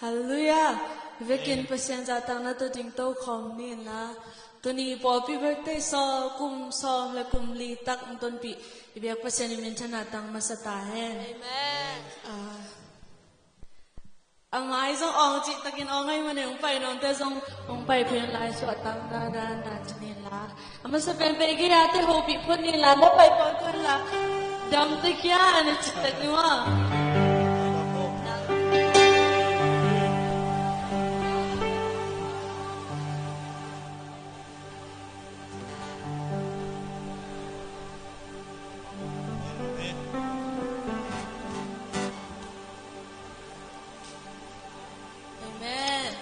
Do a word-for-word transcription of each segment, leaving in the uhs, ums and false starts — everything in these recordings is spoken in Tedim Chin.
Halleluiah. Vekin Pasian zahtakna tawh dingto khawm ni inla, tuni pawlpi birthday sawm, kum sawm le kum li tak hong tonpih i biak Pasian i minthanna tang masa ta hen. Amen. Ah, a ngai zong awng cihtakin awng ahih manin hong pai nuamte zong hong pai phin lai suahtakna dan dan ci ni inla, a masa pen pen gei-ate hopih phot ni inla, na pai pawl tun la dam te kia a na cihtak ni maw. Amen.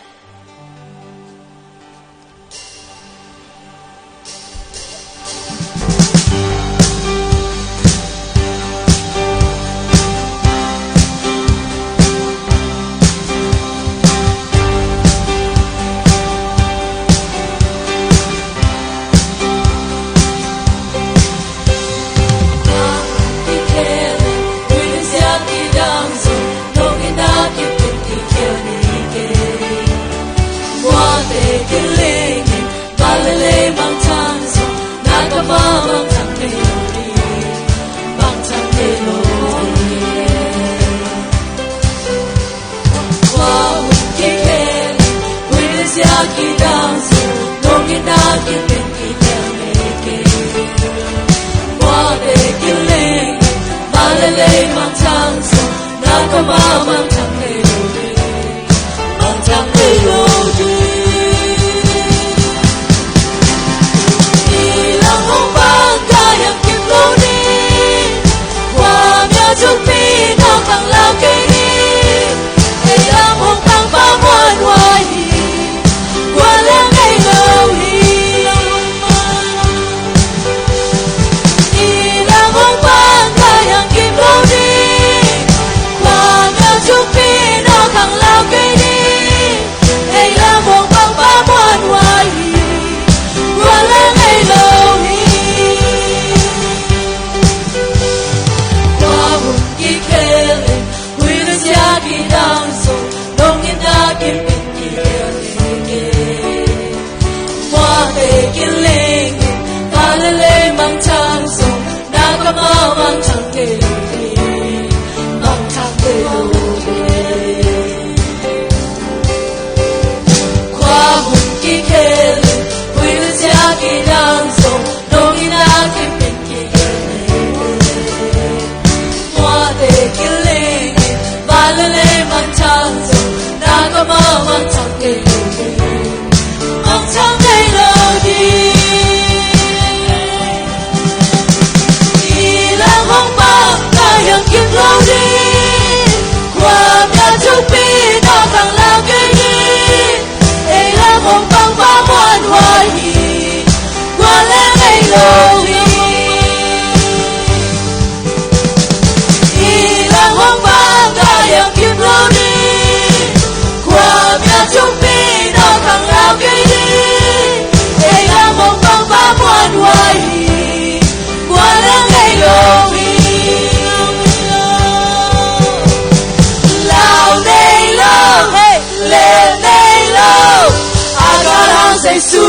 Jesu,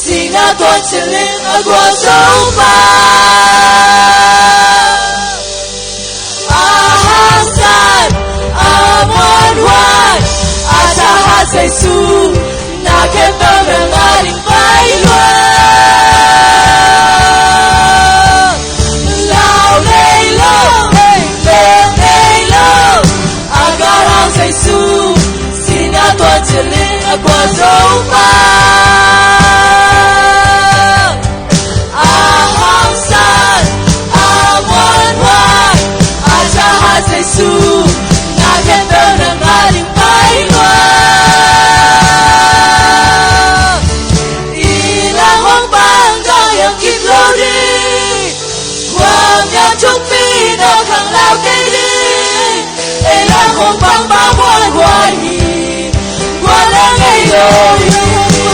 singah tuan cilin a gualzo pa. A hangsan, a muanhuai, a thahat Jesu, na khempeuh na ngah ding pai lua. Lau nei lo, hei, leng nei lo, a galhang Jesu, singah tuan cilin a gualzo pa. A hangsan, a muanhuai, a thahat Jesu, na khempeuh na ngah ding pai lua. I lang hong pang dang hiam kik lo ding. Khuamial thukpi na khang lau kei ding. Ei lam hong pang pa muanhuai hi. Kua leng ei lo hi.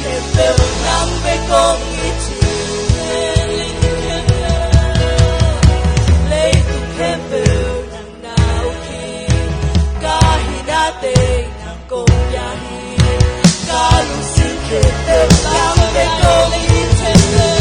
Khempeuh nang bek kong it hi. Leitung khempeuh nang na uk hi. Ka hinate nang kong pia hi. Ka lungsim khempeuh nang bek kong it hi.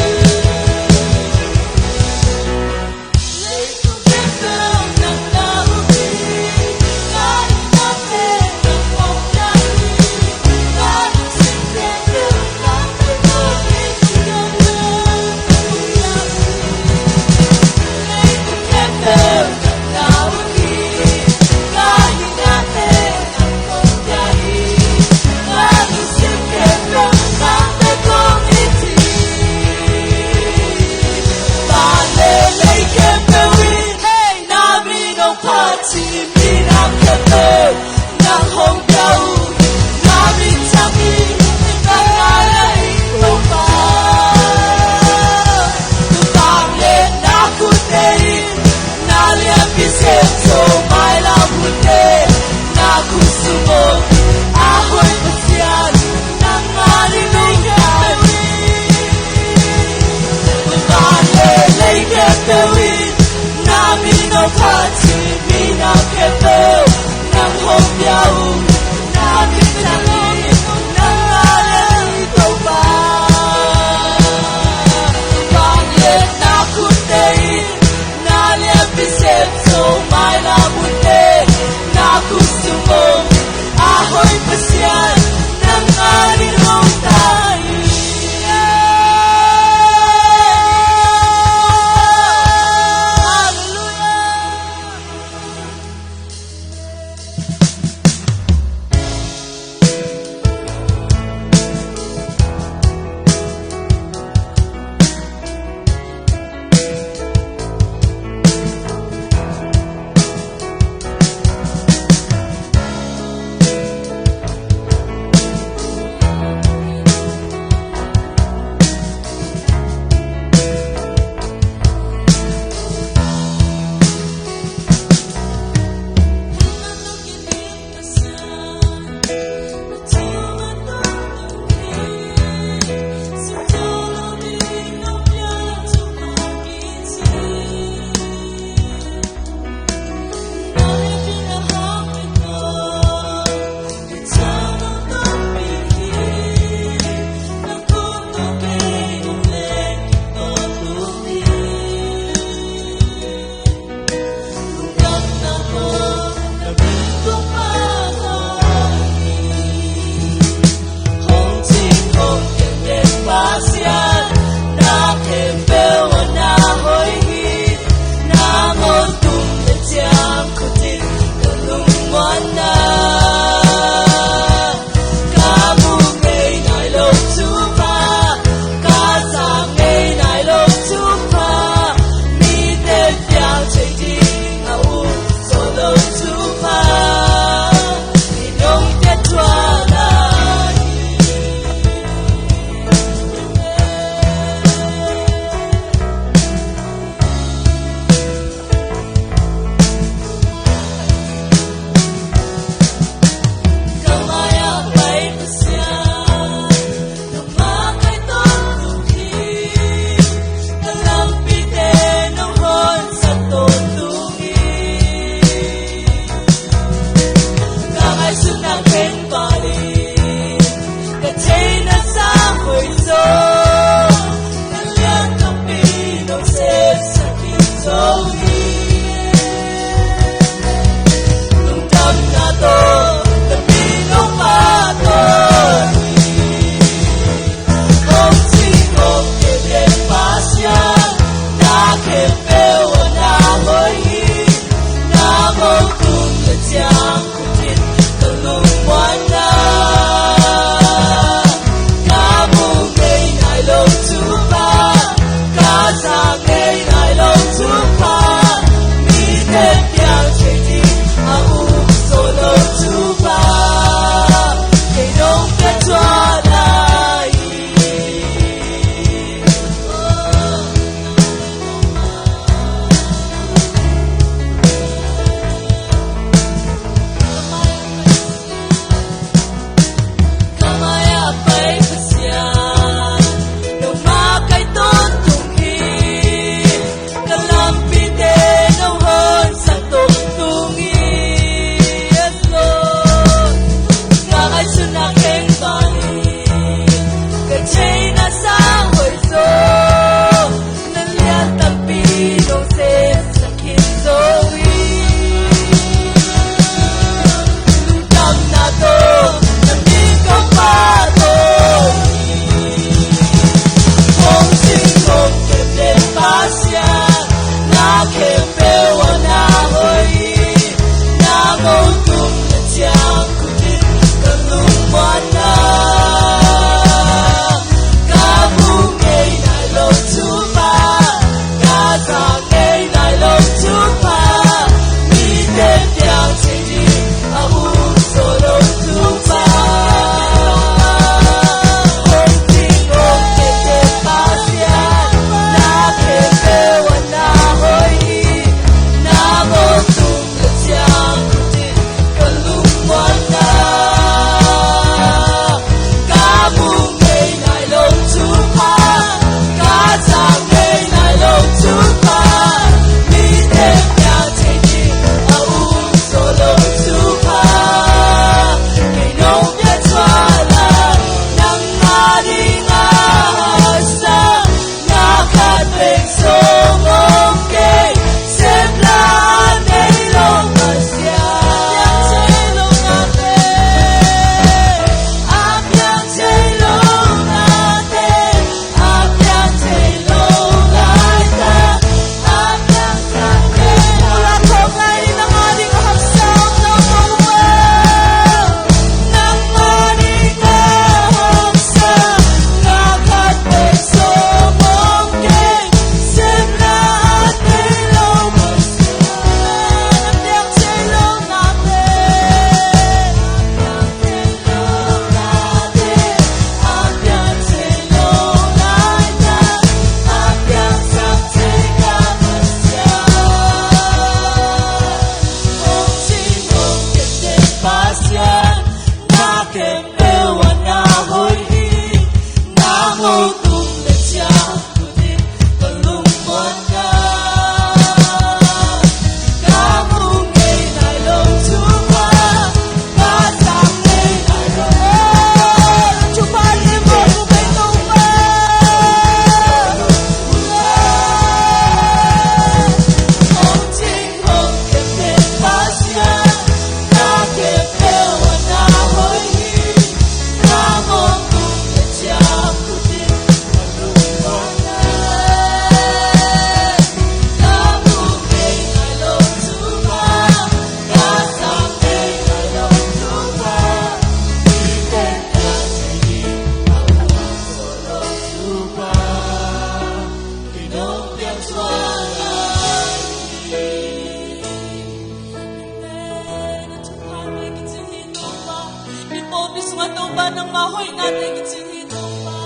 sungah Topa nangmah hoihnate kicing hi Topa.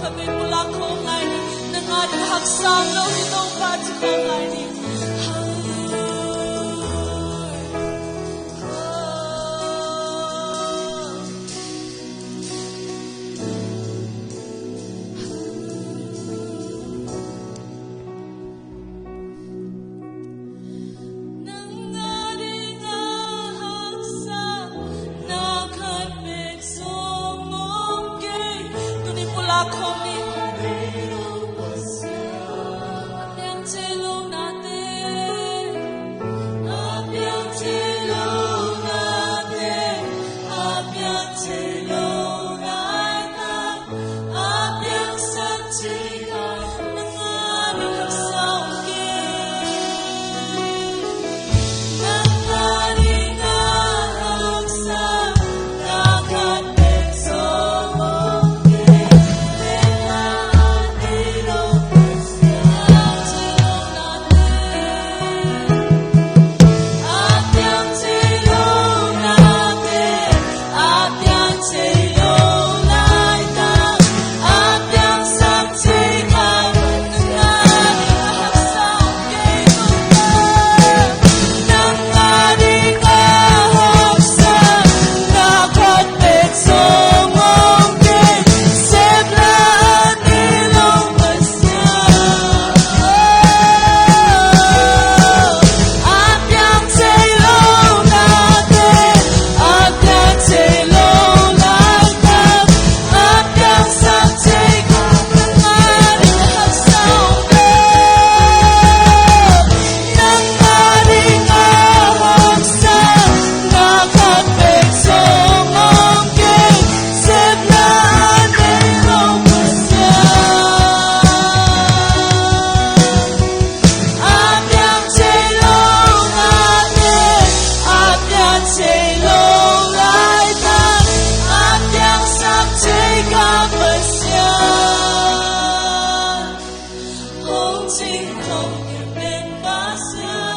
Khatvei pulak khawm lai ni. Nang ading haksa om lo hi Topa ci khawm lai ni. Nang ading a haksa na khat bek zong om kei. Tuni pulak khawm ni. A piang thei lo nate, a piang thei lo nate, a piang thei lo nate. A piangsak thei kha nang ading haksa om kei. Nang ading a haksa na khat bek zong om kei. Bek na ading lo Pasian.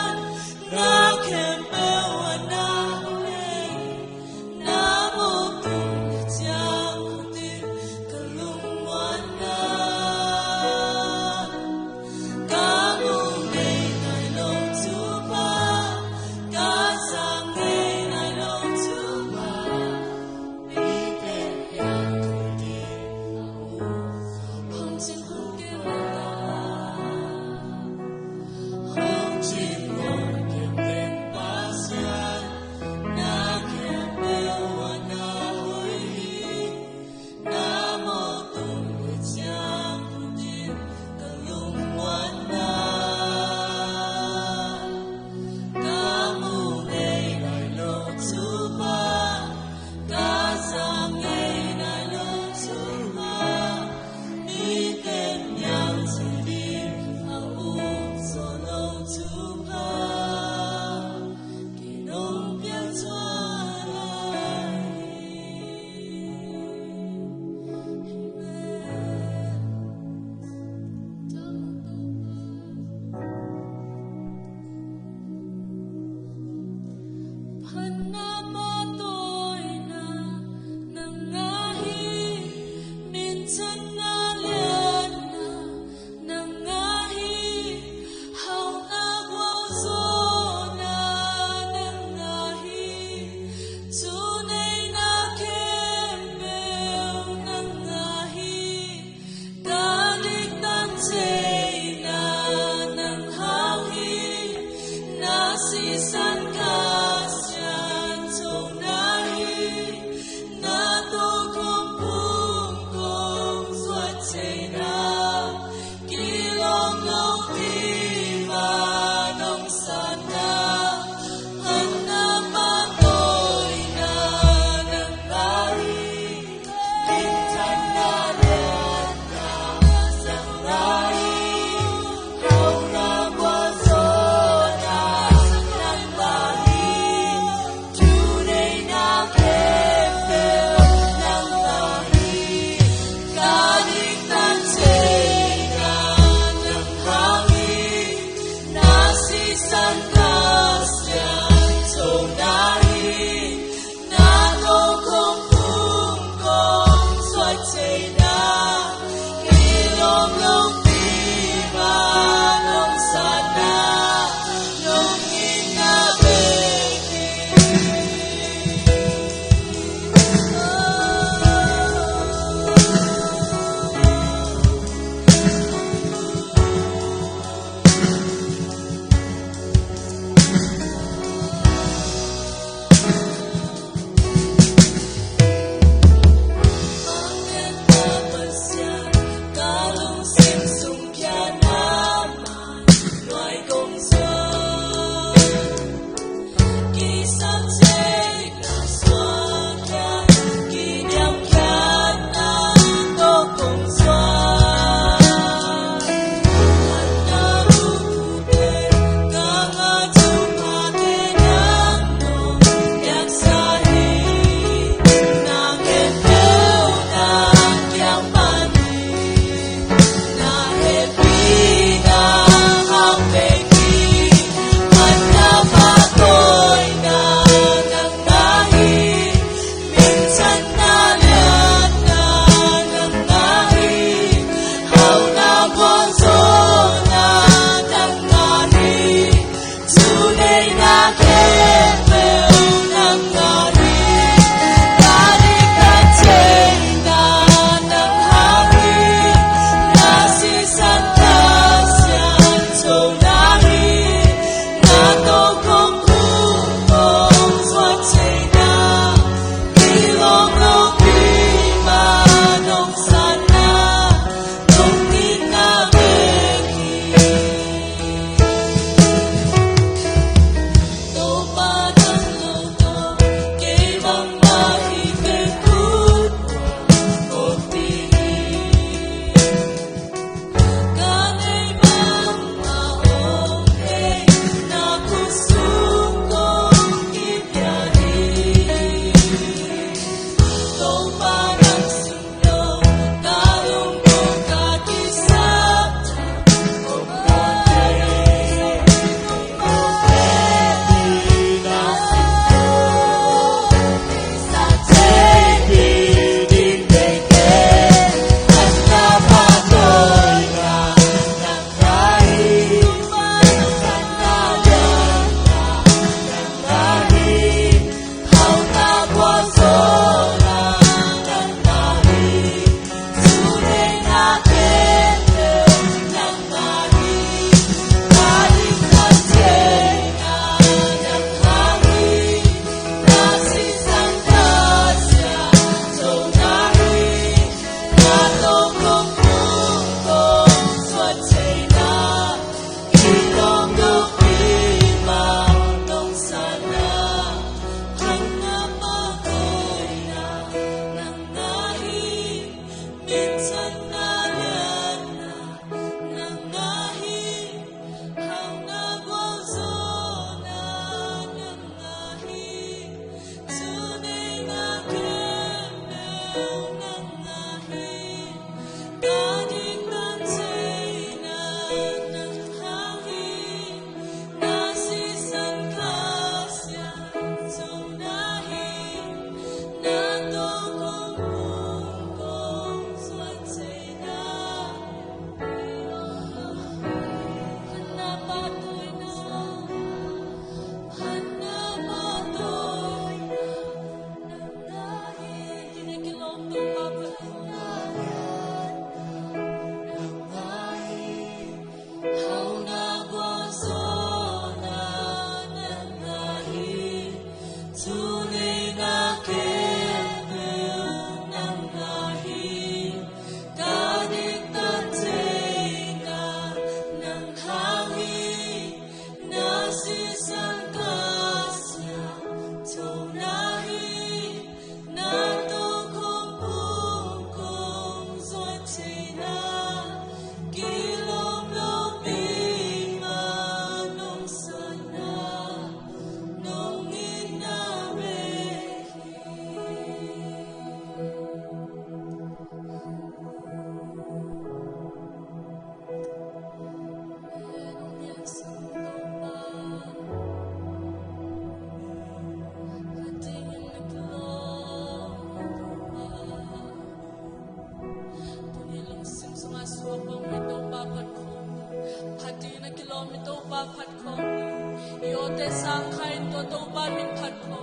Tuate sang kha in tua Topa min phat ko.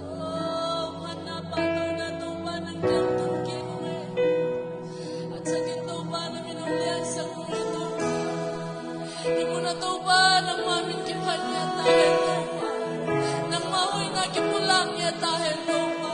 Oh, phatna pahtawina Topa nang kiang tun kik ung e. A ciangin Topa na min hong liansak ung e Topa. Hih munah Topa nangmah min kiphat ngiat ta hen Topa. Nangmah hoihna kipulak ngiat ta hen Topa.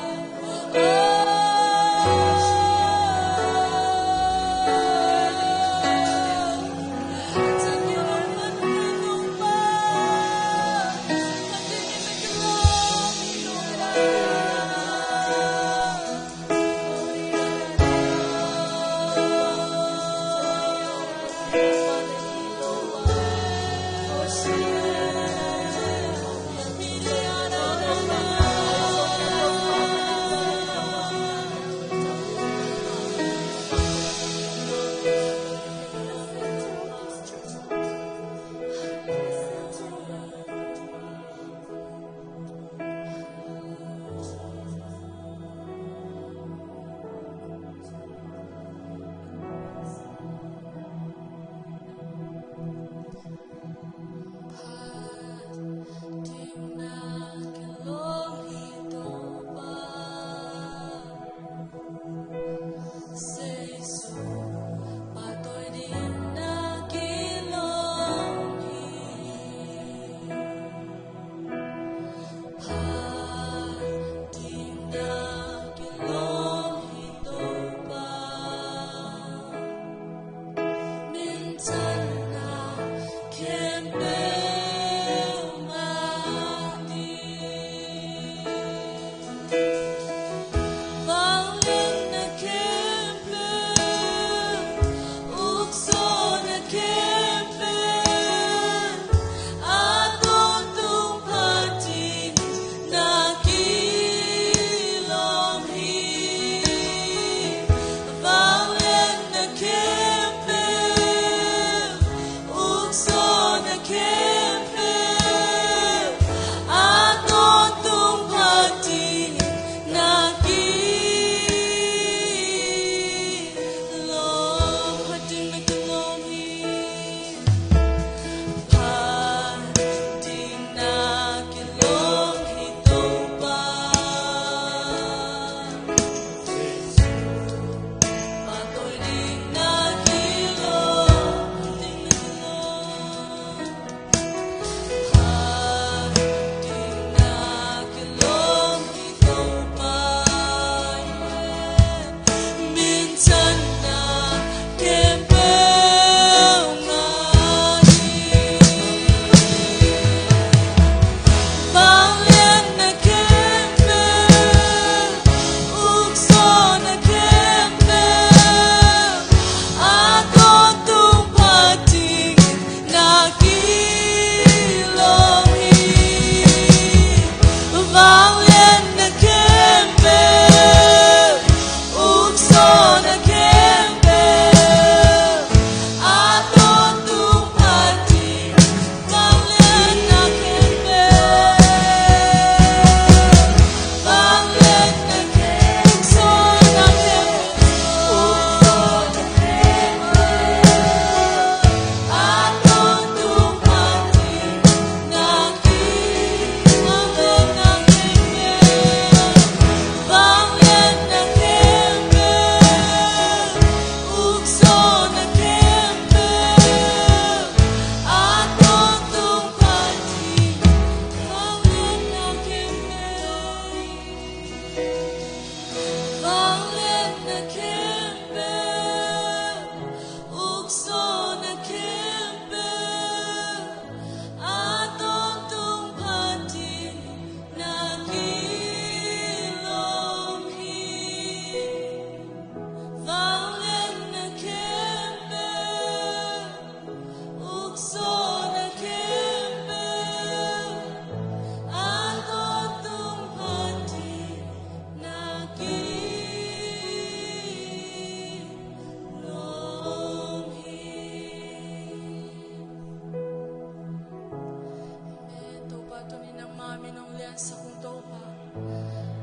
Topa, tuni nangmah min hong liansak ung Topa.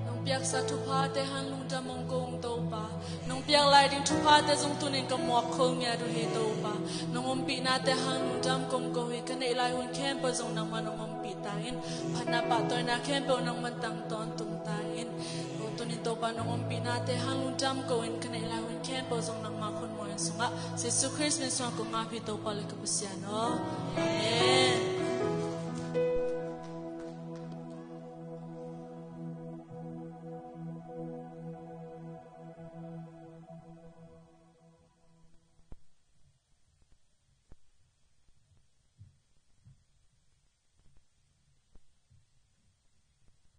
Nong piaksa thuphate hang lungdam hong ko ung Topa. Nong piak lai ding thuphate zong tuni in ka muak khol ngiat uh hi Topa. Ompihnate hang lungdam kong ko hi. Ka neih lai hun khempeuh zong nangman hong ompih ta in. Phatna pahtawina khempeuh nangman tang tawntung ta in. Ko tunin Topa nong ompihnate hang lungdam ko in. Ka neih lai hun khempeuh zong nangma khutmuan sungah Jesu Khrist min sungah kong ap hi Topa le ka Pasian aw. Amen.